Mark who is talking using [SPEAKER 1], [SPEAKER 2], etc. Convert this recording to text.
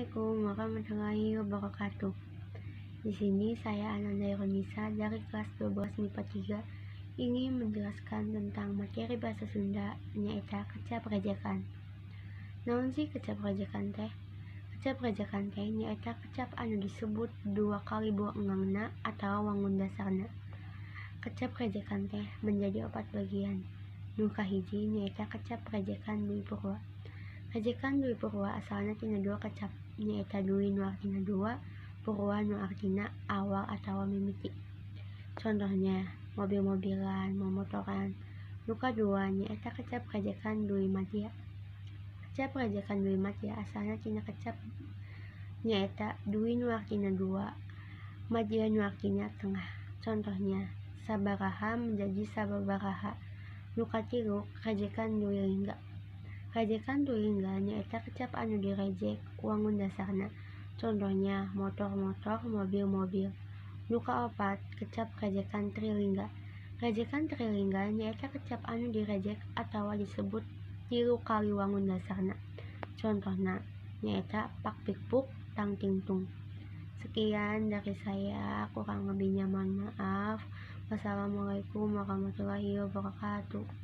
[SPEAKER 1] Assalamualaikum warahmatullahi wabarakatuh. Di sini saya Ananda Irunisa dari kelas 12 MIPA 3 ingin menjelaskan tentang materi bahasa Sunda, nyaeta kecap rajakan. Naon sih kecap rajakan teh? Kecap rajakan teh nyaeta kecap anu disebut dua kali buangna atau wangun dasarna. Kecap rajakan teh menjadi opat bagian. Nu kahiji nyaeta kecap rajakan Dwi Purwa. Rajekan Dwi Purwa asalna tina dua kecap, nyaeta dwi nu artina dua, purwa nu artina awal atawa mimiti. Contohnya mobil-mobilan, momotoran. Nu kadua nyaeta kecap rajekan Dwi Madya. Kecap rajekan Dwi Madya asalna tina kecap nyaeta dwi nu artina dua, madya nu artina tengah. Contohnya sabaraha menjadi sababaraha. Nu katilu rajekan Dwi Lingga. Rajekan Dwi Lingga nyaeta kecap anu direjek wangun dasarna. Contohnya motor-motor, mobil-mobil. Nu kaopat kecap rajekan Trilingga. Rajekan Trilingga nyaeta kecap anu direjek atawa disebut tilu kali wangun dasarna. Contohna nyaeta pak pik puk tang ting tung. Sekian dari saya, kurang lebihnya mohon maaf. Wassalamualaikum warahmatullahi wabarakatuh.